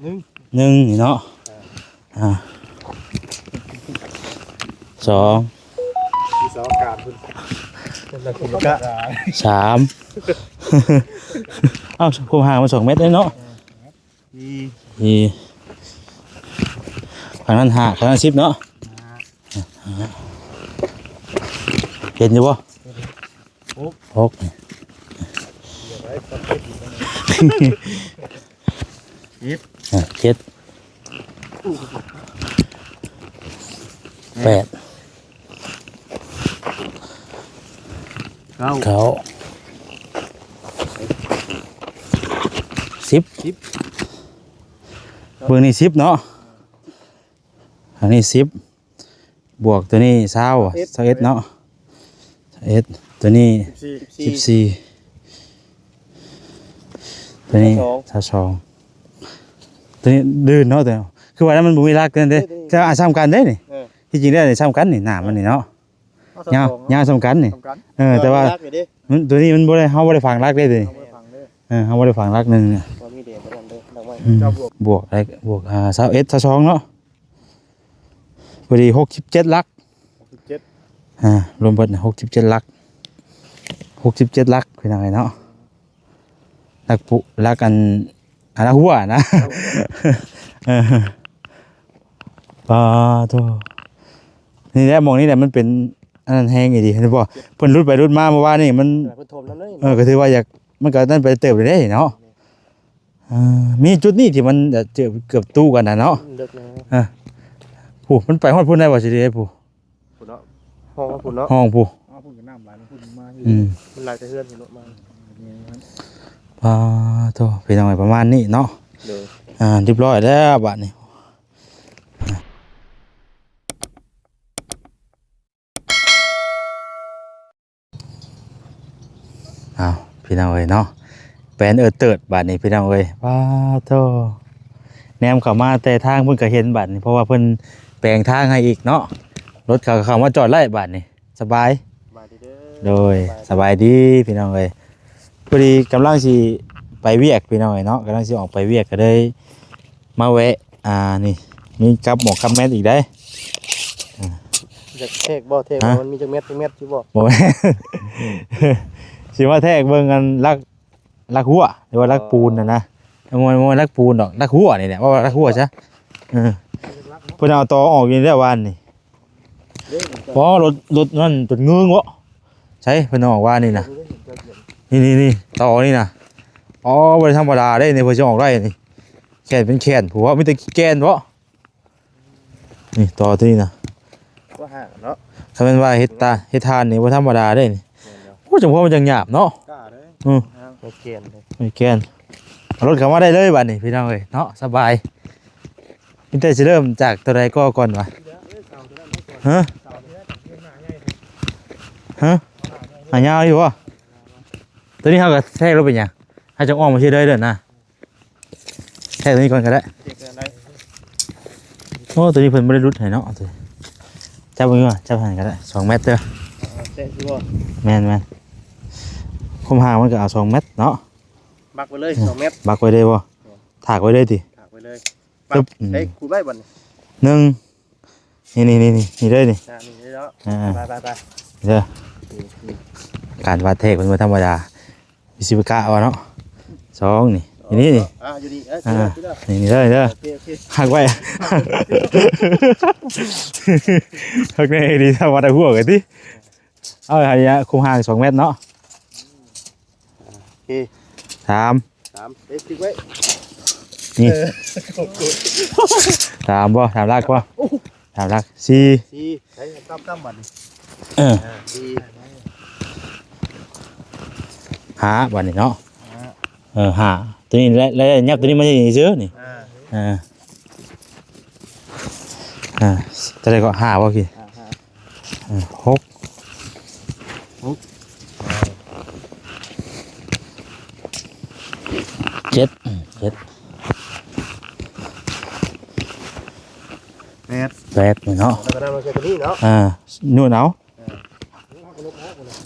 ໜຶ່ງ ໜຶ່ງນີ້ເນາະ ອ່າ ສອງ ມີສອງອາການພຸ້ນ ສາມ ເອົ້າ ຄວາມຫ່າງມັນສອງແມັດເດ້ເນາະ ສີ່ ສີ່ ຂ້າງນັ້ນຫ້າ ຂ້າງນັ້ນສິບເນາະ ເຫັນຢູ່ບໍ່? ຫົກ ຫົກ ເຈັດ ອ່າ ເຈັດ ແປດ ເກົ້າ ເກົ້າ ສິບ ສິບ ເບິ່ງນີ້ສິບເນາະ ອັນນີ້ສິບ ບວກຕົວນີ້ຊາວ ຊາວເອັດ ຊາວເອັດເນາະ ຊາວເອັດ ຕົວນີ້ສິບສີ່ ສິບສີ່ ຕົວນີ້ຊາວສອງ ຊາວສອງ ຕົວນີ້ລື່ນເນາະ ແຕ່ຄືວ່ານັ້ນມັນບໍ່ມີຫຼັກນັ້ນເດ້ ແຕ່ວ່າສ່ຳກັນເດ້ນີ້ ເອີ ທີ່ຈິງແລ້ວນີ້ສ່ຳກັນນີ້ ໜ້າມັນນີ້ເນາະ ເອົາ ຍາວ ສອງເນາະ ຍາວສ່ຳກັນນີ້ ສ່ຳກັນ ເອີ ແຕ່ວ່າ ແຕ່ວ່າມີຫຼັກຢູ່ເດ້ ມັນ ຕົວນີ້ມັນບໍ່ໄດ້ ເຮົາບໍ່ໄດ້ຝັງຫຼັກເດ້ຕົວນີ້ ເຮົາບໍ່ໄດ້ຝັງເດ້ ເອີ ເຮົາບໍ່ໄດ້ຝັງຫຼັກໜຶ່ງ ບໍ່ມີເດ້ ບໍ່ນັ້ນເດ້ ດອກໄມ້ ອືມ ເຈົ້າບວກ ບວກໄດ້ ບວກ ອ່າ ຊາວເອັດ ຊາວສອງເນາະ ພໍດີຫົກສິບເຈັດຫຼັກ ຫົກສິບເຈັດ ອ່າ ລວມເບິດຫົກສິບເຈັດຫຼັກ ຫົກສິບເຈັດຫຼັກ ພີ່ນ້ອງເອີຍເນາະ ຫຼັກປຸ ຫຼັກອັນ ອັນຫຼັກຫົວນະ ເອີ ປາໂທ ນີ້ແຫຼະ ໝ່ອງນີ້ແຫຼະ ມັນເປັນອັນນັ້ນແຮງອີ່ຫຼີ ເຫັນບໍ່? ເພິ່ນຫຼຸດໄປຫຼຸດມາເມື່ອວານນີ້ ມັນ ເພິ່ນຖົມນຳເລີຍ ເອີ ກໍຖືວ່າຢາກ ມັນກໍນັ້ນໄປເຕີບເລີຍເດ້ເນາະ ເອີ ມີຈຸດນີ້ທີ່ມັນຈະເກືອບຕູ້ກັນນະເນາະ ເລິກນະ ເອີ ຜູ້ ມັນໄປຮອດພຸ້ນໄດ້ບໍ່? ຊິໄດ້ຜູ້ ພຸ້ນເນາະ ຫ້ອງພຸ້ນເນາະ ຫ້ອງຜູ້ ອ້າວ ພຸ້ນກໍນ້ຳໄຫຼມາພຸ້ນມາ ອືມ ມັນໄຫຼແຕ່ເຮືອນພຸ້ນເນາະມາ ປາໂທ ພີ່ນ້ອງເອີຍ ປະມານນີ້ເນາະ ໂດຍ ອ່າ ຮຽບຮ້ອຍແລ້ວບາດນີ້ ອ້າວ ພີ່ນ້ອງເອີຍເນາະ ແປນເອີເຕີດບາດນີ້ ພີ່ນ້ອງເອີຍ ປາໂທ ແນມເຂົ້າມາແຕ່ທາງພຸ້ນກໍເຫັນບາດນີ້ ເພາະວ່າເພິ່ນແປງທາງໃຫ້ອີກເນາະ ລົດເຂົາກໍເຂົ້າມາຈອດໄດ້ບາດນີ້ ສະບາຍ ສະບາຍດີເດີ ໂດຍ ສະບາຍ ສະບາຍດີພີ່ນ້ອງເອີຍ ພໍດີກຳລັງຊິໄປວຽກພີ່ນ້ອງເອີຍເນາະ ກຳລັງຊິອອກໄປວຽກ ກໍເລີຍມາແວະ ອ່າ ນີ້ ມີກັບໝວກກັບແມັດອີກເດ້ ອ່າ ຢາກແທກບໍ່? ແທກ ຮະ? ວ່າມັນມີຈັກແມັດ ຈັກແມັດຢູ່ບໍ່? ບໍ່ແມ່ນ ຊິມາແທກເບິ່ງອັນຫຼັກ ຫຼັກຮົ້ວ ຫຼືວ່າຫຼັກປູນຫັ້ນນະ ບໍ່ແມ່ນ ບໍ່ແມ່ນຫຼັກປູນດອກ ຫຼັກຮົ້ວນີ້ແຫຼະ ເວົ້າວ່າຫຼັກຮົ້ວຊະ ເອີ ເພິ່ນເອົາຕໍອອກຢູ່ນີ້ແຫຼະວານນີ້ ບໍ່ ລົດ ລົດນັ້ນຈົນງືງເບາະ ໃສ ເພິ່ນເອົາອອກວ່ານີ້ນະ ນີ້ໆໆ ຕໍ່ນີ້ນະ ອໍ ບໍ່ໄດ້ທຳມະດາເດ້ນີ້ ເພິ່ນຊິອອກໄດ້ນີ້ ແຂນເປັນແຂນ ຜູ້ວ່າມີແຕ່ແກ່ນເບາະ ນີ້ຕໍ່ຕົວນີ້ນະ ບໍ່ຫ່າງເນາະ ຄັນແມ່ນວ່າເຮັດຕາ ເຮັດຖ່ານນີ້ບໍ່ທຳມະດາເດ້ນີ້ ແມ່ນເນາະ ໂອ້ ຈັ່ງພໍມັນຈັ່ງຫຍາບເນາະ ກ້າເດ້ ອື ແຂນເດ້ ແຂນ ເອົາລົດເຂົ້າມາໄດ້ເລີຍບາດນີ້ ພີ່ນ້ອງເອີຍເນາະ ສະບາຍ ມີແຕ່ຊິເລີ່ມຈາກຕົວໃດກໍກ່ອນວະ? ຮະ? ຮະ? ຫາຍາວຢູ່ບໍ່? ຕົວນີ້ເຮົາກໍແທກລົງໄປຫຍັງ? ເຮົາຈະອ້ອມມາຊິເລີຍເດີນະ ແທກຕົວນີ້ກ່ອນກໍໄດ້. ໂອ້ ຕົວນີ້ເພິ່ນບໍ່ໄດ້ຫຼຸດໃຫ້ເນາະ. ຈັບເບິ່ງຢູ່ ຈັບຫັ້ນກໍໄດ້ ສອງແມັດເດີ. ເອີ ແຕະຊິບໍ່? ແມ່ນໆ ຄວາມຫ່າງມັນກໍເອົາສອງແມັດເນາະ. ບັກໄວ້ເລີຍ ສອງແມັດ ບັກໄວ້ເລີຍບໍ່? ຖາກໄວ້ເລີຍຕິ? ຖາກໄວ້ເລີຍ. ປຶບ ເອີຍ ຂູດໄວ້ບັດນີ້ ໜຶ່ງ ນີ້ໆໆ ນີ້ເລີຍນີ້ ອ່າ ນີ້ເລີຍເນາະ ອ່າ ໄປໆໆ ເດີ ການວາດແທກເພິ່ນບໍ່ທຳມະດາ ວິສະວະກະວ່າເນາະ ສອງ ນີ້ ນີ້ ນີ້ ອ່າ ຢູ່ນີ້ ເອີ ອ່າ ນີ້ເລີຍເດີ ໂອເຄ ໂອເຄ ຫັກໄວ້ ຫັກແນ່ດີ ທຳມະດາຫົວກັນຕິ ເອົາໃຫ້ຄວາມຫ່າງສອງແມັດເນາະ. ໂອເຄ ສາມ ສາມ ເອັດຕິກໄວ້ ນີ້ ເອີ ສາມບໍ່? ສາມຫຼັກບໍ່? ໂອ້ ສາມຫຼັກ ສີ່ ສີ່ ໃຊ້ຕ່ຳໆບັດນີ້ ເອີ ອ່າ ສີ່ ຫ້າບັດນີ້ເນາະ ຫ້າ ເອີ ຫ້າ ຕົວນີ້ແຫຼະ ແລະ ຍັບຕົວນີ້ມານີ້ຊື່ນີ້ ອ່າ ອ່າ ອ່າ ຕົວໃດກໍ ຫ້າບໍ່? ໂອເຄ ຫ້າ ຫ້າ ເອີ ຫົກ ຫົກ ເຈັດ ເຈັດ ແປດ ແປດນີ້ເນາະ ແລ້ວກໍນຳມາໃສ່ຕົວນີ້ເນາະ ອ່າ ໂຍນເອົາ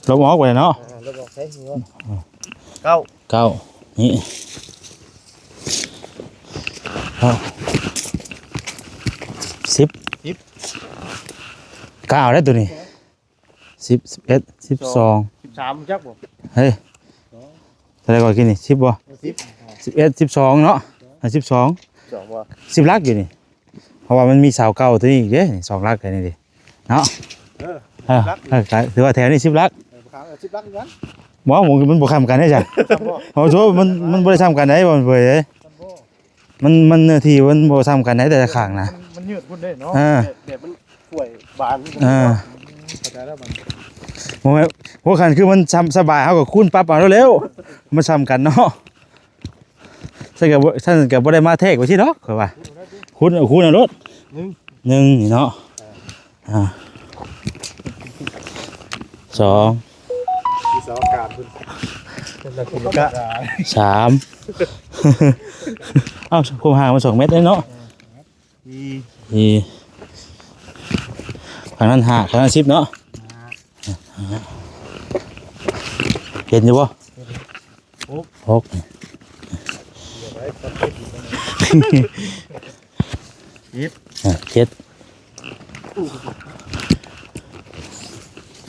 ເອີ ລົບອອກໄປເນາະ ອ່າ ລົບອອກໃສ່ຫົວ ເກົ້າ ເກົ້າ ນີ້ ເ ສິບ ສິບ ກະເອົາໄດ້ໂຕນີ້ ສິບ ສິບເອັດ ສິບສອງ ສິບສາມ ຈັກບໍ່? ເຮີ້ຍ ເທົ່າໃດກໍກິນນີ້ ສິບບໍ່? ສິບ ສິບເອັດ ສິບສອງເນາະ ເອົາສິບສອງ ສອງບໍ່? ສິບຫຼັກຢູ່ນີ້ ເພາະວ່າມັນມີເສົາເກົ່າໂຕນີ້ອີກເດ້ ສອງຫຼັກອັນນີ້ເດ້ເນາະ. ເອີ ເອີ ສິບຫຼັກ ເອີ ຖືວ່າແຖວນີ້ສິບຫຼັກ ເອີ ສິບຫຼັກຄືກັນ. ບໍ່ ມັນ ມັນບໍ່ຄ້ຳກັນເດ້ຈ້ະ ຈຳບໍ່? ເອົາໂທ ມັນ ມັນບໍ່ໄດ້ຊ້ຳກັນເດ້ ບໍ່ເປີດເດ້ ຈຳບໍ່? ມັນ ມັນເນື້ອທີ່ມັນບໍ່ຊ້ຳກັນໃດ ແຕ່ລະຂ້າງນະ ມັນ ມັນຍືດພຸ້ນເດ້ເນາະ ເອີ ແບບ ແບບມັນກວຍບານ ເອີ ອືມ ເຂົ້າໃຈແລ້ວບັດນີ້ ບໍ່ແມ່ນ ໂອ້ ຄັນຄືມັນສະ ສະບາຍ ເຮົາກໍຄູນປັບເອົາແລ້ວ ມັນຊ້ຳກັນເນາະ. ຊັ້ນກໍບໍ່ ຊັ້ນກໍບໍ່ໄດ້ມາແທກໄວ້ຊີ້ດອກ ຂ້ອຍວ່າ ຄູນ ຄູນເອົາໂລດ ໜຶ່ງ ໜຶ່ງນີ້ເນາະ ອ່າ ສອງ ມີສອງອາການພຸ້ນ ສາມ ເອົ້າ ຄວາມຫ່າງມັນສອງແມັດເດ້ເນາະ ສີ່ ສີ່ ຂ້າງນັ້ນຫ້າ ຂ້າງນັ້ນສິບເນາະ ຫ້າ ເຫັນຢູ່ບໍ່? ຫົກ ຫົກ ເຈັດ ອ່າ ເຈັດ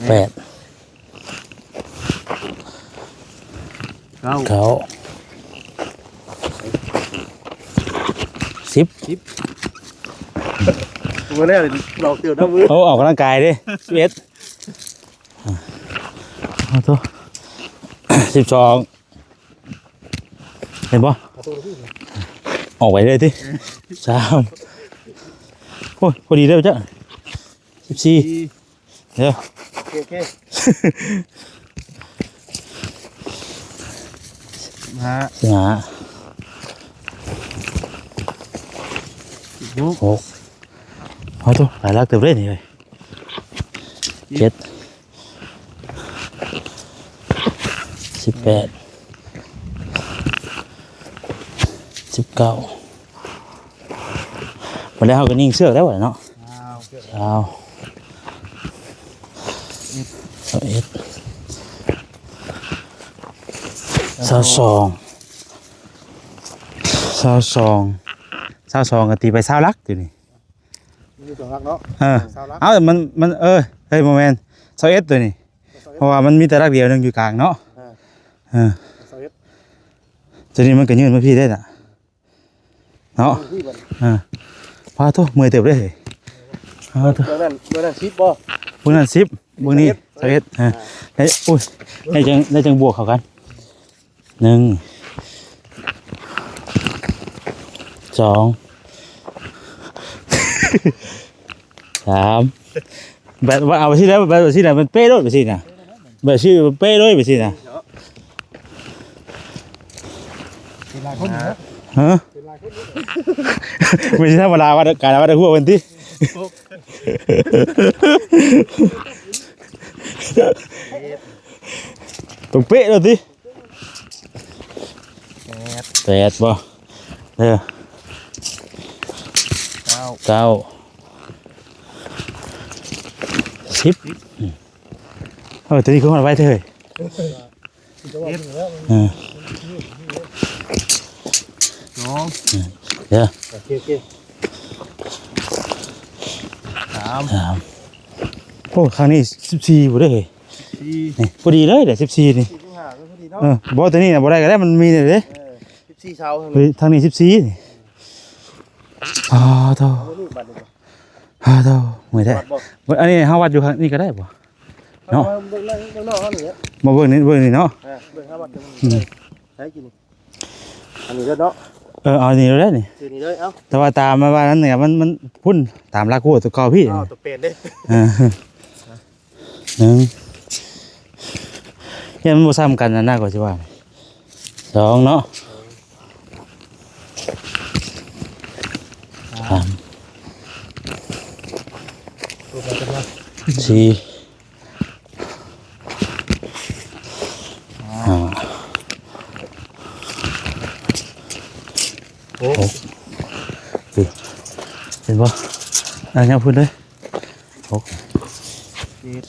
ແປດ ເກົ້າ ເກົ້າ ສິບ ສິບ ບໍ່ແລ້ວ ລອກເຕີມນຳມື ໂອ້ ອອກກຳລັງກາຍເດ້ ສິບເອັດ ອ່າ ເອົາໂຕ ສິບສອງ ເຫັນບໍ່? ອອກໄປເລີຍຕິ ສາມ ໂອ້ຍ ພໍດີເດີເຈົ້າ ສິບສີ່ ເດີ ໂອເຄ ໂອເຄ ສິບຫ້າ ສິບຫ້າ ສິບຫົກ ຫົກ ເອົາໂຕ ຫຼາຍຫຼັກເຕີບເດ້ນີ້ເວີຍ ເຈັດ ສິບແປດ ສິບເກົ້າ ບັດແລ້ວເຮົາກໍຍິງເຊືອກແລ້ວບັດເນາະ ຊາວ ຊາວ ຊາວເອັດ ຊາວສອງ ຊາວສອງ ຊາວສອງກໍຕີໄປຊາວຫຼັກຢູ່ນີ້ ມີສອງຫຼັກເນາະ ເອີ ຊາວຫຼັກ ເອົ້າ ມັນ ມັນ ເອີ ເຮີ້ຍ ບໍ່ແມ່ນ ຊາວເອັດ ໂຕນີ້ ຊາວເອັດ ເພາະວ່າມັນມີແຕ່ຫຼັກດຽວໜຶ່ງຢູ່ກາງເນາະ ເອີ ເອີ ຊາວເອັດ ໂຕນີ້ມັນກໍຍື່ນມາພີ້ໄດ້ລະເນາະ ເອີ ປາໂທ້ ເມື່ອຍເຕີບເດ້ ປາໂທ້ ເບື້ອງນັ້ນ ເບື້ອງນັ້ນສິບບໍ່? ເບື້ອງນັ້ນສິບ ເບື້ອງນີ້ຊາວເອັດ ຊາວເອັດ ເອີ ອ່າ ໄດ້ ໂອ້ຍ ໄດ້ຈັ່ງ ໄດ້ຈັ່ງບວກເຂົ້າກັນ ໜຶ່ງ ສອງ ສາມ ແບບວ່າເອົາໄປຊີ້ແລ້ວ ແບບວ່າຊີ້ນະ ມັນເປະໂລດໄປຊີ້ນະ ແບບຊີ້ເປະເລີຍໄປຊີ້ນະ ເປັນຫຼາຍຄົນຢູ່ນະ ຮະ ເປັນຫຼາຍຄົນຢູ່ ບໍ່ໃຊ່ທຳມະດາ ວັດ ການວັດຫົວເພິ່ນຕິ ຕ້ອງເປະໂລດຕິ. ແປດ ແປດບໍ່ ເອີ ເກົ້າ ເກົ້າ ສິບ ສິບ ອືມ ເອີ ໂຕນີ້ຄືຮອດໄວແທ້ເຮີ້ຍ ເຈັດ ເອີ ສອງ ເອີ ໂອເຄ ໂອເຄ ສາມ ສາມ ໂອ້ ຄັ້ງນີ້ສິບສີ່ບໍ່ໄດ້ເຮີ້ຍ ສິບສີ່ ນີ້ ພໍດີເລີຍເດ້ ສິບສີ່ນີ້ ສິບຫ້າກໍພໍດີເນາະ ເອີ ບໍ່ ໂຕນີ້ນະບໍ່ໄດ້ກໍໄດ້ ມັນມີນີ້ເດ້ ເອີ ສິບສີ່ເສົາ ພໍດີ ທາງນີ້ສິບສີ່ນີ້ ອ້າໂທ້ ເອົານີ້ບັດນີ້ບໍ່ ອ້າໂທ້ ເມື່ອຍແທ້ ວັດບໍ່ ອັນນີ້ເຮົາວັດຢູ່ຂ້າງນີ້ກໍໄດ້ບໍ່ ເນາະ ເອົາມາເບິ່ງນອກ ເບິ່ງນອກເຮົານີ້ແຫຼະ ມາເບິ່ງນີ້ ເບິ່ງນີ້ເນາະ ເອີ ເບິ່ງເຮົາວັດ ອືມ ໃຊ້ກິນນີ້ ອັນນີ້ເດີເນາະ ເອີ ເອົານີ້ເລີຍນີ້ ຊື່ນີ້ເລີຍ ເອົາ ແຕ່ວ່າຕາມມາວ່ານັ້ນນີ້ ມັນ ມັນພຸ້ນ ຕາມຫຼັກຫົວຕົວເກົ່າພີ້ ເອົາຕົວເປັນເດ້ ເອີ ໜຶ່ງ ຢ້ານມັນບໍ່ຊ້ຳກັນຫັ້ນນະ ຂ້ອຍຊິວ່າ ສອງເນາະ ສາມ ສີ່ ຫ້າ ຫົກ ຫົກ ເຫັນບໍ່ ອ່າ ຍາວພຸ້ນເລີຍ ຫົກ ເຈັດ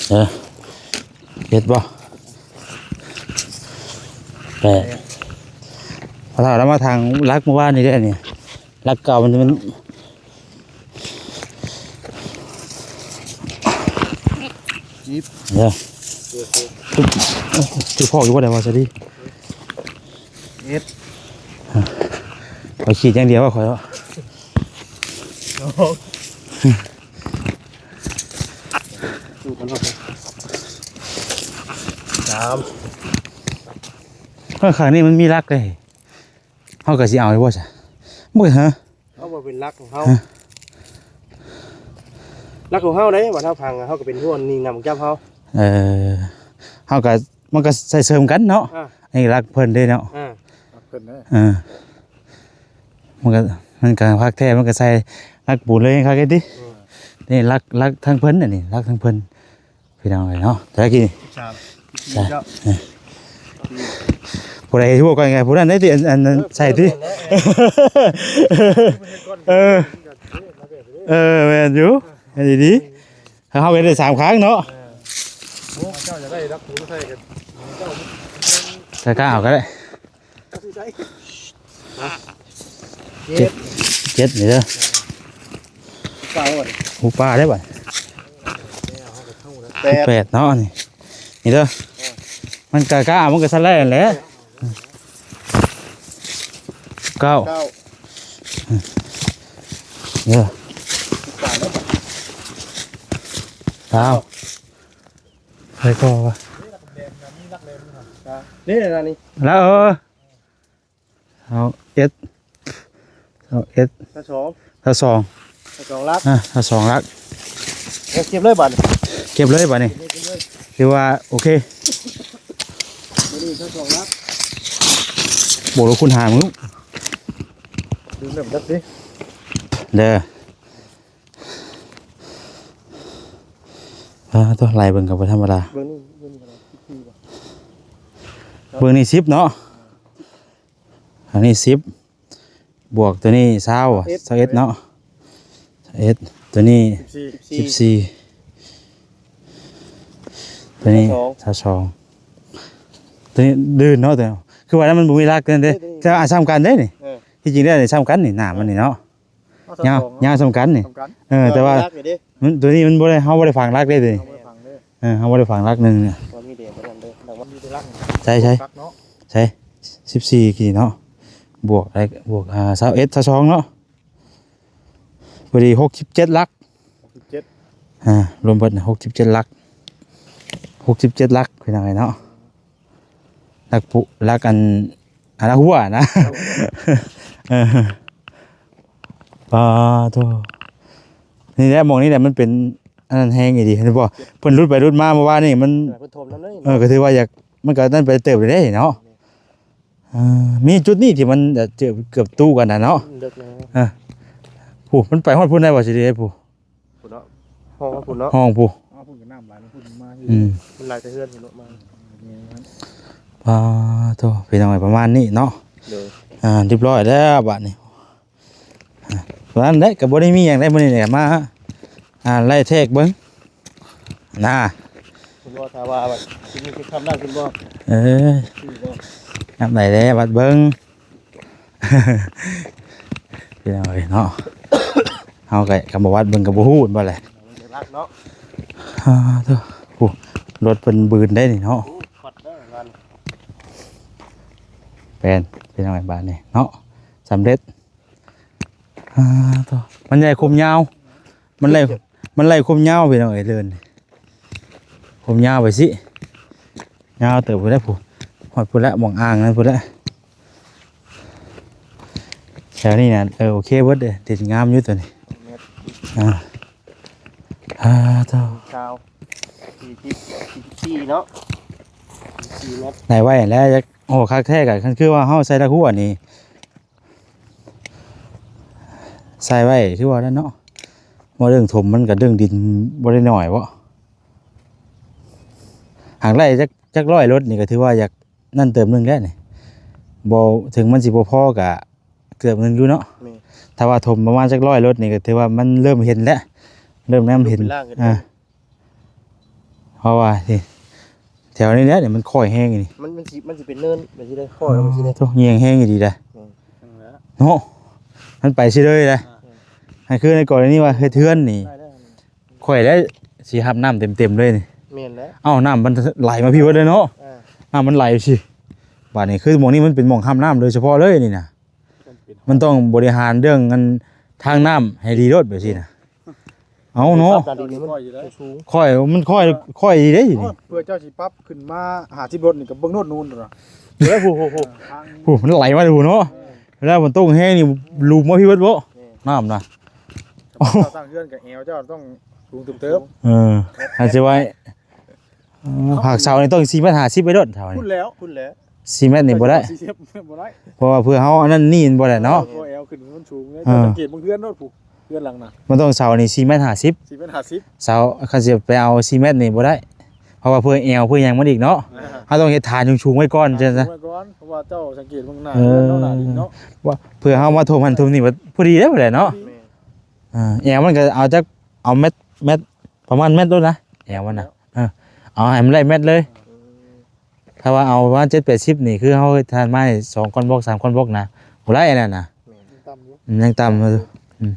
ເອີ ເຈັດບໍ່ ແປດ ແປດ ພາສາລາວມາທາງຫຼັກເມື່ອວານນີ້ເດ້ນີ້ ຫຼັກເກົ່າມັນ ມັນ ສິບ ເດີ ໂອເຄ ຈຸດ ຈຸດພໍຢູ່ບໍ່ໄດ້ວ່າຊະດີ ເອັດ ຂ້ອຍຂີດຢ່າງດຽວວ່າຂ້ອຍ ສອງ ສູດມັນອອກ ສາມ ຂ້າງນີ້ມັນມີຫຼັກເດ້ ເຮົາກໍຊິເອົາຢູ່ບໍ່ຊະ ບໍ່ ຮະ ເຮົາບໍ່ເປັນຫຼັກຂອງເຮົາ ຮະ ຫຼັກຂອງເຮົາເດ້ ວ່າເຮົາພັງ ເຮົາກໍເປັນຫົວໜີ້ນຳຈັບເຮົາ ເອີ ເຮົາກໍ ມັນກໍໃສ່ເສີມກັນເນາະ ອ່າ ອັນນີ້ຫຼັກເພິ່ນເດ້ເນາະ ອ່າ ຫຼັກເພິ່ນເດ້ ເອີ ມັນກໍ ມັນກໍຄັກແທ້ ມັນກໍໃສ່ຫຼັກປູນເລີຍ ຄັກເດ້ຕິ ອືມ ນີ້ຫຼັກ ຫຼັກທາງເພິ່ນ ອັນນີ້ຫຼັກທາງເພິ່ນ ພີ່ນ້ອງເອີຍເນາະ ແຕ່ກີ້ ສິບສາມ ໃຊ່ ເຈົ້າ ເອີ ຜູ້ໃດເຮັດຫົວກ່ອນໄງ ຜູ້ນັ້ນໄດ້ຕິ ອັນ ອັນ ອັນ ເອີ ໃສ່ຕິ ເອີ ເອີ ແມ່ນຢູ່ ເອີ ອັນນີ້ດີ ເຮົາເຮັດໄດ້ສາມຄັ້ງເນາະ ເອີ ໂອ້ ເຈົ້າຢາກໄດ້ຫຼັກປູນໃສ່ກັນ ເຈົ້າ ໃສ່ກ້າເອົາກໍໄດ້ ເຈັດ ເຈັດນີ້ເດີ ເກົ້າ ໂອ້ ປາໄດ້ບັດ ແປດ ແປດເນາະ ນີ້ ນີ້ເດີ ມັນກະ ກະ ມັນກະສະໄລແຫຼະ ເກົ້າ ເກົ້າ ເດີ ເກົ້າ ໃສ່ກໍວ່າ ນີ້ລະ ນີ້ລະ ນີ້ລະ ແລ້ວ ເອີ ຊາວເອັດ ຊາວເອັດ ຊາວສອງ ຊາວສອງ ຊາວສອງຫຼັກ ອ່າ ຊາວສອງຫຼັກ ເກັບເລີຍບາດນີ້ ເກັບເລີຍບາດນີ້ ເກັບເລີຍ ຖືວ່າໂອເຄ ບວກລະຄູນຫານ ດຶງເລີ່ມດັບຕິ ເດີ ອ່າ ໂຕ ໄລ່ເບິ່ງກໍບໍ່ທຳມະດາ ເບິ່ງນີ້ ເບິ່ງນີ້ກໍໄດ້ ເບິ່ງນີ້ສິບເນາະ ອັນນີ້ສິບ ບວກຕົວນີ້ຊາວ ຊາວເອັດ ຊາວເອັດເນາະ ຊາວເອັດ ຕົວນີ້ສິບສີ່ ສິບສີ່ ຕົວນີ້ຊາວສອງ ຊາວສອງ ຕົວນີ້ດືນເນາະ ຕົວນີ້ ຄືວ່ານັ້ນມັນບໍ່ມີຫຼັກນັ້ນເດ້ ແຕ່ວ່າສ່ຳກັນເດ້ນີ້ ເອີ ທີ່ຈິງແລ້ວນີ້ສ່ຳກັນນີ້ ໜ້າມັນນີ້ເນາະ ເອົາ ຍາວ ສອງເນາະ ຍາວສ່ຳກັນນີ້ ສ່ຳກັນ ເອີ ແຕ່ວ່າ ແຕ່ວ່າຫຼັກນີ້ເດ້ ມັນ ຕົວນີ້ມັນບໍ່ໄດ້ ເຮົາບໍ່ໄດ້ຝັງຫຼັກເດ້ຕົວນີ້ ເຮົາບໍ່ໄດ້ຝັງເດ້ ເອີ ເຮົາບໍ່ໄດ້ຝັງຫຼັກໜຶ່ງນີ້ ບໍ່ມີເດ້ຕົວນັ້ນເດ້ ຫຼັກມັນມີແຕ່ຫຼັກ ໃຊ່ ໃຊ່ ຫຼັກເນາະ ໃຊ່ ສິບສີ່ກີ້ເນາະ ບວກໄດ້ ບວກ ອ່າ ຊາວເອັດ ຊາວສອງເນາະ ພໍດີ ຫົກສິບເຈັດຫຼັກ ຫົກສິບເຈັດ ອ່າ ລວມເບິດ ຫົກສິບເຈັດຫຼັກ ຫົກສິບເຈັດຫຼັກ ພີ່ນ້ອງເອີຍເນາະ ຫຼັກປຸ ຫຼັກອັນ ອັນ ຫຼັກຫົວນະ ເອີ ປາໂທ ນີ້ແຫຼະ ໝ່ອງນີ້ແຫຼະ ມັນເປັນອັນນັ້ນແຮງອີ່ຫຼີ ເຫັນບໍ່ ເພິ່ນຫຼຸດໄປຫຼຸດມາເມື່ອວານນີ້ ມັນ ເອີ ເພິ່ນຖົມນຳເລີຍ ເອີ ກໍຖືວ່າຢາກ ມັນກໍນັ້ນໄປເຕີບເດ້ເນາະ ເອີ ມີຈຸດນີ້ທີ່ມັນ ເອີ ເກືອບຕູ້ກັນນະເນາະ ເລິກນະ ເອີ ຜູ້ ມັນໄປຮອດພຸ້ນໄດ້ບໍ່ ຊິໄດ້ຜູ້ ພຸ້ນເນາະ ຫ້ອງພຸ້ນເນາະ ຫ້ອງພຸ້ນ ຫ້ອງພຸ້ນກໍນ້ຳໄຫຼພຸ້ນມາ ອືມ ມັນໄຫຼແຕ່ເຮືອນພຸ້ນເນາະ ມາ ປາໂທ ພີ່ນ້ອງເອີຍ ປະມານນີ້ເນາະ ໂດຍ ອ່າ ຮຽບຮ້ອຍແລ້ວບາດນີ້ ອ່າ ປະມານນັ້ນແຫຼະ ກໍບໍ່ໄດ້ມີຫຍັງໃດ ມື້ນີ້ກໍມາ ອ່າ ໄລ່ແທກເບິ່ງນະ ເພິ່ນວ່າ ຖ້າວ່າວ່າຊິມີແຕ່ຄຳນັ້ນເພິ່ນບໍ່ ເອີ ຄືບໍ່ ຍາມໃດແລ້ວວັດເບິ່ງ ພີ່ນ້ອງເອີຍເນາະ ເຮົາກໍ ຄຳບໍ່ວັດເບິ່ງກໍບໍ່ຮູ້ແມ່ນບໍ່ແຫຼະ ມັນຈະລັກເນາະ ອ່າ ໂທ້ ໂອ້ ລົດເພິ່ນບືນໄດ້ນີ້ເນາະ ໂອ້ ຄວັດເດີງານ ແປນ ພີ່ນ້ອງເອີຍ ບາດນີ້ເນາະ ສຳເລັດ ອ່າ ໂທ້ ມັນໃຫຍ່ຄວາມຍາວ ມັນໄລ່ ມັນໄລ່ຄວາມຍາວ ພີ່ນ້ອງເອີຍ ເລີນ ຄວາມຍາວໄປຊິ ຍາວເຕີບພຸ້ນແຫຼະ ຜູ້ ຮອດພຸ້ນແຫຼະ ໝ່ອງອ່າງນັ້ນພຸ້ນແຫຼະ ແຖວນີ້ນະ ເອີ ໂອເຄເບິດເດ້ ດິນງາມຢູ່ຕົວນີ້ ແມ່ນ ອ່າ ອ່າ ໂທ້ ຊາວ ສີ່ສິບ ສີ່ສິບສີ່ເນາະ ສີ່ສິບສີ່ແມັດ ໄດ້ໄວແລ້ວ ໂອ້ ຄັກແທ້ກະ ຄັນຄືວ່າເຮົາໃສ່ຫຼັກຫົວນີ້ ໃສ່ໄວ້ຄືວ່ານັ້ນເນາະ ວ່າເລື່ອງຖົມມັນກໍເລື່ອງດິນບໍ່ໄດ້ໜ້ອຍເບາະ ຫາກໄດ້ຈັກ ຈັກຮ້ອຍລົດນີ້ກໍຖືວ່າຢາກນັ້ນເຕີມໜຶ່ງແລ້ວນີ້ ບໍ່ ເຖິງມັນຊິບໍ່ພໍກໍເກືອບໜຶ່ງຢູ່ເນາະ ແມ່ນ ຖ້າວ່າຖົມປະມານຈັກຮ້ອຍລົດນີ້ກໍຖືວ່າມັນເລີ່ມເຫັນແລ້ວ ເລີ່ມແນມເຫັນ ເລີ່ມເປັນລ່າງຂຶ້ນ ອ່າ ເພາະວ່ານີ້ ແຖວນີ້ແຫຼະ ນີ້ມັນຄ້ອຍແຮງນີ້ ມັນ ມັນຊິ ມັນຊິເປັນເນີນແບບນີ້ເດ້ ຄ້ອຍລົງຊີ້ເດ້ ໂອ້ ແຮງແຮງອີ່ຫຼີເດ້ ເນາະ ມັນໄປຊິເລີຍນະ. ອ່າ ໃຫ້ຄືໃນກໍລະນີວ່າເຮັດເຮືອນນີ້ ໄດ້ແລ້ວ ຂ້ອຍແຫຼະຊິຮັບນ້ຳເຕັມໆເລີຍນີ້. ແມ່ນແລ້ວ ເອົ້າ ນ້ຳມັນໄຫຼມາພີ້ເບິດເລີຍເນາະ. ອ່າ ນ້ຳມັນໄຫຼຊິ ບາດນີ້ຄືໝ່ອງນີ້ມັນເປັນໝ່ອງຮັບນ້ຳໂດຍສະເພາະເລີຍນີ້ນະ. ມັນເປັນ ມັນຕ້ອງບໍລິຫານເລື່ອງອັນທາງນ້ຳໃຫ້ດີໂລດແບບຊີ້ນະ. ເອົາເນາະ ປັບການດິນນີ້ມັນສູງ ຂ້ອຍ ມັນຂ້ອຍ ຂ້ອຍດີເດ້ນີ້. ເພື່ອເຈົ້າຊິປັບຂຶ້ນມາຫ້າສິບລົດນີ້ກໍເບິ່ງໂນດນູນໂດດນະ. ເອີ ຜູ້ ຜູ້ ຜູ້ ຜູ້ ມັນໄຫຼມາແຕ່ຜູ້ເນາະ. ເອີ ເວລາຝົນຕົກແຮງນີ້ ຫຼຸມມາພີ້ເບິດບໍ່ ແມ່ນ ນ້ຳນະ. ເຈົ້າສ້າງເຮືອນກໍແອວເຈົ້າຕ້ອງສູງເຕີບໆ. ເອີ ອາດຈະໄວ້ ເອີ ພາກເສົານີ້ຕ້ອງສີ່ແມັດຫ້າສິບໄປໂລດເສົານີ້. ພຸ້ນແລ້ວ ພຸ້ນແລ້ວ ສີ່ແມັດນີ້ບໍ່ໄດ້ ສີ່ສິບບໍ່ໄດ້ ເພາະວ່າເພື່ອເຮົາອັນນັ້ນນີ້ມັນບໍ່ໄດ້ເນາະ. ເອີ ເພາະແອວຂຶ້ນມັນສູງເດ້. ເອີ ເຈົ້າສັງເກດເບິ່ງເຮືອນໂລດ ຜູ້ເຮືອນຫຼັງນະ ມັນຕ້ອງເສົານີ້ສີ່ແມັດຫ້າສິບ ສີ່ແມັດຫ້າສິບ ເສົາ. ຄັນຊິໄປເອົາສີ່ແມັດນີ້ບໍ່ໄດ້ ເພາະວ່າເພື່ອແອວເພື່ອຫຍັງມັນອີກເນາະ. ອ່າ ເຮົາຕ້ອງເຮັດຖານສູງໆໄວ້ກ່ອນ ຖານສູງໄວ້ກ່ອນ ເພາະວ່າເຈົ້າສັງເກດເບິ່ງໜ້າ ເອີ ເຮືອນເຮົາໜ້າດິນເນາະ ວ່າເພື່ອເຮົາມາຖົມຫັ້ນຖົມນີ້ ພໍດີເດ້ ພໍດີເນາະ. ແມ່ນ ເອີ ແອວມັນກໍເອົາຈັກ ເອົາແມັດ ແມັດ ປະມານແມັດໂລດນະ ແອວມັນນະ. ເອີ ເອົາໃຫ້ມັນໄດ້ແມັດເລີຍ. ເອີ ຖ້າວ່າເອົາປະມານເຈັດແປດສິບນີ້ ຄືເຮົາເຮັດຖານໄມ້ສອງກ້ອນບລັອກ ສາມກ້ອນບລັອກນະ ບໍ່ໄດ້ອັນນັ້ນນະ. ແມ່ນ ຍັງຕ່ຳຢູ່ ອືມ ຍັງຕ່ຳຢູ່. ອືມ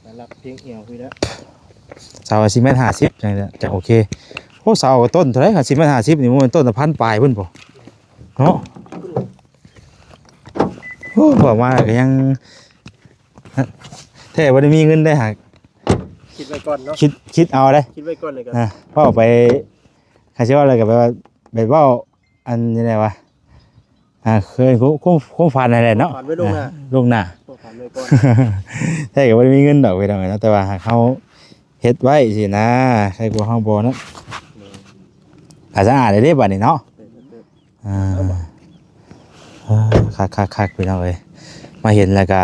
ແລ້ວລັກພຽງແອວພີ້ແລ້ວ ເສົາສີ່ແມັດຫ້າສິບ ຈັ່ງ ຈັ່ງໂອເຄ. ໂອ້ ເສົາກໍຕົ້ນເທົ່າໃດ ສີ່ແມັດຫ້າສິບນີ້ ມັນຕົ້ນລະພັນປາຍພຸ້ນບໍ່ເນາະ. ໂອ້ ເວົ້າມາກໍຍັງ ແທ້ບໍ່ໄດ້ມີເງິນໄດ້ຫາ ຄິດໄວ້ກ່ອນເນາະ ຄິດ ຄິດເອົາເດ້ ຄິດໄວ້ກ່ອນເລີຍກໍ ອ່າ ເວົ້າໄປ ໃຜຊິເວົ້າແລ້ວກໍແບບວ່າ ແບບເວົ້າອັນນີ້ແຫຼະວ່າ ອ່າ ຄືຄວາມ ຄວາມຝັນນັ້ນແຫຼະເນາະ ຄວາມຝັນໄວ້ລ່ວງໜ້າ ອ່າ ລ່ວງໜ້າ ຄວາມຝັນໄວ້ກ່ອນ. ແທ້ກໍບໍ່ໄດ້ມີເງິນດອກພີ່ນ້ອງເອີຍເນາະ ແຕ່ວ່າຫາກເຮົາເຮັດໄວ້ຊີ້ນະ ໃຄກວ່າເຮົາບໍ່ເນາະ. ແມ່ນ ອາດສະອາດເດ້ບາດນີ້ເນາະ. ອ່າ ເອີ ຄັກໆໆ ພີ່ນ້ອງເອີຍ ມາເຫັນແລ້ວກະ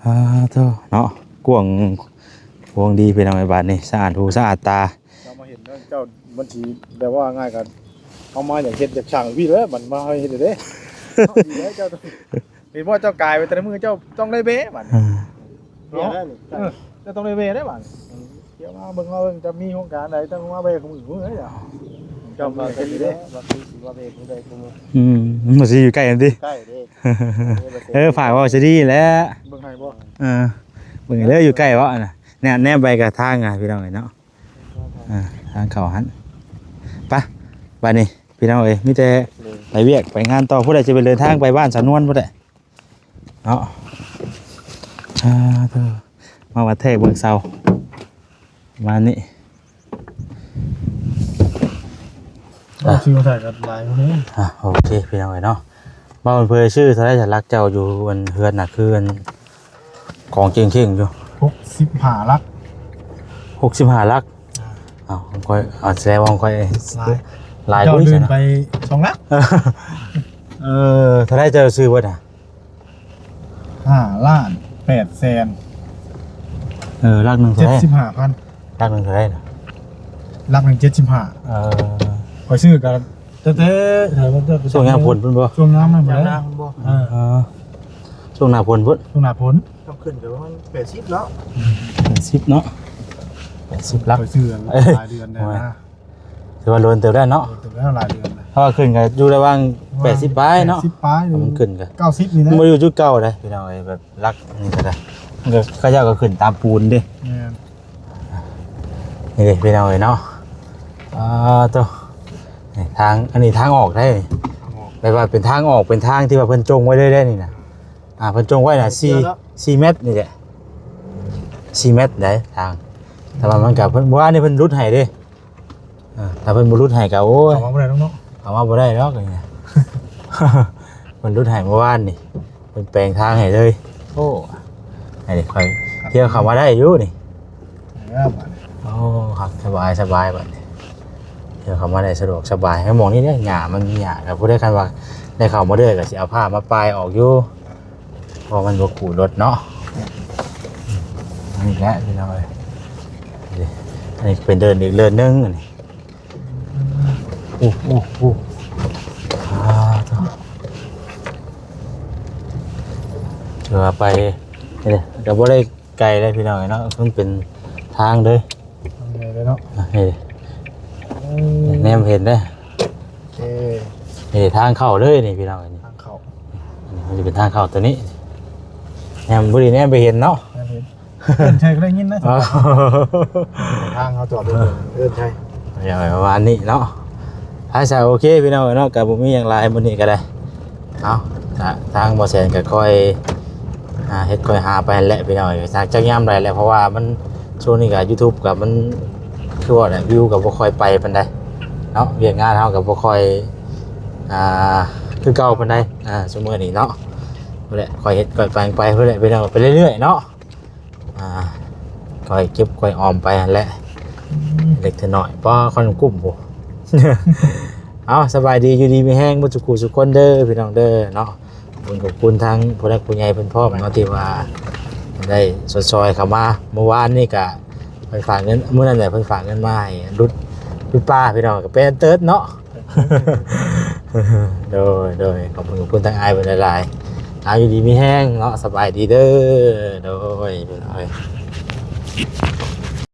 ອ່າ ໂທ້ເນາະ ກວ້າງ ກວ້າງດີພີ່ນ້ອງເອີຍ ບາດນີ້ສະອາດຫູສະອາດຕາ. ເຈົ້າມາເຫັນເນາະ ເຈົ້າມັນຊິແບບວ່າງ່າຍກັນ ເຮົາມາຢາກເຮັດຢາກສ້າງພີ້ເດີ ມັນມາເຮັດເດີເດ້. ເນາະ ດີແລ້ວເຈົ້າ ເຫັນບໍ່ ເຈົ້າກາຍໄປແຕ່ລະມື້ ເຈົ້າຕ້ອງໄດ້ເບບັດນີ້ ອ່າ ເນາະ. ເອີ ເຈົ້າຕ້ອງໄດ້ເບໄດ້ບັດນີ້ ດຽວມາເບິ່ງ ເຮົາຈະມີໂຄງການໃດ ຕ້ອງມາເບຄູ່ມື້ເດີ. ເຈົ້າ ເຈົ້າມາເປັນເດ້ ວ່າຄືຊິວ່າເບຜູ້ໃດຜູ້ໜຶ່ງ ອືມ ມັນຊິຢູ່ໃກ້ກັນຕິ ໃກ້ເດ້. ເອີ ຝາກເວົ້າຊິດີແຫຼະ ເບິ່ງໃຫ້ບໍ່ ເອີ ເບິ່ງເດີ ຢູ່ໃກ້ບໍ່ນະ ແນມ ແນມໄປກະທາງ ພີ່ນ້ອງເອີຍເນາະ. ອ່າ ທາງເຂົ້າຫັ້ນ ໄປ ບາດນີ້ພີ່ນ້ອງເອີຍ ມີແຕ່ໄປວຽກໄປງານຕໍ່ ຜູ້ໃດຈະໄປເດີນທາງໄປບ້ານສານວນພຸ້ນແຫຼະເນາະ. ອ່າ ມາວັດແທກເບິ່ງເສົາ ປະມານນີ້. ເອົາ ອ່ະ ຊື້ມາໃສ່ກັນຫຼາຍເດ້. ອ່ະ ໂອເຄ ພີ່ນ້ອງເອີຍເນາະ ເວົ້າເພິ່ນຊື້ເທົ່າໃດ ຫຼັກເຈົ້າຢູ່ອັນເຮືອນນະ ຄືອັນກອງເຄັ່ງເຄັ່ງຢູ່ ຫົກສິບຫ້າຫຼັກ ຫົກສິບຫ້າຫຼັກ. ອ່າ ເອົ້າ ຂ້ອຍ ເອົາ ແສດງວ່າຂ້ອຍຫຼາຍ ຫຼາຍ ເຈົ້າ ກວ່ານີ້ ເດີນໄປສອງຫຼັກ. ເອີ ເທົ່າໃດເຈົ້າຊື້ເບິດນະ? ຫ້າລ້ານແປດແສນ. ເອີ ຫຼັກໜຶ່ງເທົ່າໃດ? ເຈັດສິບຫ້າພັນ. ຫຼັກໜຶ່ງເທົ່າໃດນະ? ຫຼັກໜຶ່ງເຈັດສິບຫ້າ. ເອີ ຂ້ອຍຊື້ກໍຕັ້ງແຕ່ ຊ່ວງຍາມຝົນພຸ້ນບໍ່? ຊ່ວງຍາມນັ້ນບໍ່ໄດ້. ເອີ ເອີ ຊ່ວງໜ້າຝົນພຸ້ນ. ຊ່ວງໜ້າຝົນ ຕ້ອງຂຶ້ນກໍປະມານແປດສິບເນາະ. ແປດສິບເນາະ ແປດສິບຫຼັກ. ຂ້ອຍຊື້ຫຼາຍເດືອນແລ້ວນະ. ຖືວ່າໂດນເຕີບແລ້ວເນາະ. ໂດນເຕີບແລ້ວ ຫຼາຍເດືອນແລ້ວ. ເພາະວ່າຂຶ້ນກໍຢູ່ລະຫວ່າງແປດສິບປາຍເນາະ. ແປດສິບປາຍ ເກົ້າສິບນີ້ແຫຼະ. ມັນບໍ່ຢູ່ຈຸດເກົ່າເດ້ ພີ່ນ້ອງເອີຍ ແບບຫຼັກນີ້ກໍໄດ້ ມັນກໍ ເຂົາເຈົ້າກໍຂຶ້ນຕາມປູນເດ້. ແມ່ນ. ນີ້ເດ້ ພີ່ນ້ອງເອີຍເນາະ. ອ່າ ໂຕ ນີ້ທາງ ອັນນີ້ທາງອອກໄດ້. ທາງອອກ ແບບວ່າເປັນທາງອອກ ເປັນທາງທີ່ວ່າເພິ່ນຈົ່ງໄວ້ເລີຍໄດ໋ນີ້ນະ. ອ່າ ເພິ່ນຈົ່ງໄວ້ນະ ສີ່ ສີ່ແມັດນີ້ແຫຼະ ສີ່ແມັດໄດ໋ທາງ. ແຕ່ວ່າມັນກໍ ເພິ່ນ ເມື່ອວານນີ້ເພິ່ນຫຼຸດໃຫ້ເດ້. ອ່າ ຖ້າເພິ່ນບໍ່ຫຼຸດໃຫ້ກໍ ໂອ້ຍ ເຂົ້າມາບໍ່ໄດ້ດອກເນາະ ເຂົ້າມາບໍ່ໄດ້ດອກນີ້. ເພິ່ນຫຼຸດໃຫ້ເມື່ອວານນີ້ ເພິ່ນແປງທາງໃຫ້ເລີຍ. ໂອ້ ໃຫ້ຂ້ອຍທ່ຽວເຂົ້າມາໄດ້ຢູ່ນີ້. ເອີ ບາດນີ້ ໂອ້ ຄັກ ສະບາຍ ສະບາຍບາດນີ້. ທ່ຽວເຂົ້າມາໄດ້ສະດວກສະບາຍ. ໃນໝ່ອງນີ້ເດ້ ຫຍ້າມັນມີຫຍ້າ ກໍຜູ້ໃດຄັນວ່າໄດ້ເຂົ້າມາເດີ ກໍຊິເອົາຜ້າມາປາຍອອກຢູ່ ເພາະມັນບໍ່ຂູດລົດເນາະ. ອັນນີ້ແຫຼະ ພີ່ນ້ອງເອີຍ ອັນນີ້ເປັນເດີ່ນອີກເດີ່ນໜຶ່ງ ອັນນີ້. ໂອ້ ໂອ້ ໂອ້ ອ່າ ຖືວ່າໄປ ນີ້ເດ້ ກໍບໍ່ໄດ້ ໄກເດ້ ພີ່ນ້ອງເອີຍເນາະ. ມັນເປັນທາງເດີ ທາງໃຫຍ່ເລີຍເນາະ. ນີ້ ເອີ ແນມເຫັນເດ້. ເອີ ນີ້ທາງເຂົ້າເລີຍນີ້ ພີ່ນ້ອງເອີຍ ທາງເຂົ້າ. ມັນຈະເປັນທາງເຂົ້າຕົວນີ້ ແນມບໍ່ດີແນມໄປເຫັນເນາະ ເອີ ເອີ້ນໃສ່ກໍໄດ້ຍິນນະ ອໍ ທາງເຮົາຈອດເດີ ເອີ້ນໃສ່ ປະມານນີ້ເນາະ ໄປຊະ ໂອເຄພີ່ນ້ອງເອີຍເນາະ ກໍບໍ່ມີຫຍັງຫຼາຍມື້ນີ້ກໍໄດ້ ເອົາ ທາງ ທາງບໍ່ແສນກໍຄ່ອຍ ອ່າ ເຮັດຄ່ອຍຫາໄປຫັ້ນແຫຼະພີ່ນ້ອງເອີຍ ຈັກຍາມໃດແຫຼະ ເພາະວ່າມັນ ຊ່ວງນີ້ກໍ YouTube ກໍມັນ ຄືວ່າແຫຼະ ວິວກໍບໍ່ຄ່ອຍໄປປານໃດເນາະ ວຽກງານເຮົາກໍບໍ່ຄ່ອຍ ອ່າ ຄືເກົ່າປານໃດ ອ່າ ຊຸມມື້ນີ້ເນາະ ພຸ້ນແຫຼະ ຄ່ອຍເຮັດຄ່ອຍແປງໄປພຸ້ນແຫຼະ ພີ່ນ້ອງ ໄປເລື້ອຍໆເນາະ ອ່າ ຄ່ອຍເກັບຄ່ອຍອອມໄປຫັ້ນແຫຼະ ເລັກນ້ອຍ ປ້າ ຄວັນກຸ່ມພຸ້ນ ເອົາ ສະບາຍດີ ຢູ່ດີມີແຮງເບິດສູ່ຄູ່ສູ່ຄົນເດີ ພີ່ນ້ອງເດີເນາະ ຂອບຄຸນຂອບຄຸນທາງຜູ້ຫຼັກຜູ້ໃຫຍ່ເພິ່ນພ້ອມເນາະ ທີ່ວ່າໄດ້ຊ່ອຍໆເຂົ້າມາ ມື້ວານນີ້ກະເພິ່ນຝາກເງິນ ມື້ນັ້ນແຫຼະເພິ່ນຝາກເງິນມາໃຫ້ຫຼຸດ ຫຼຸດປາ ພີ່ນ້ອງ ກະເປັນເຕີດເນາະ ໂດຍ ໂດຍ ຂອບຄຸນຂອບຄຸນທາງອ້າຍເພິ່ນຫຼາຍໆ ເອົາ ຢູ່ດີມີແຮງເນາະ ສະບາຍດີເດີ ໂດຍ ໂດຍ.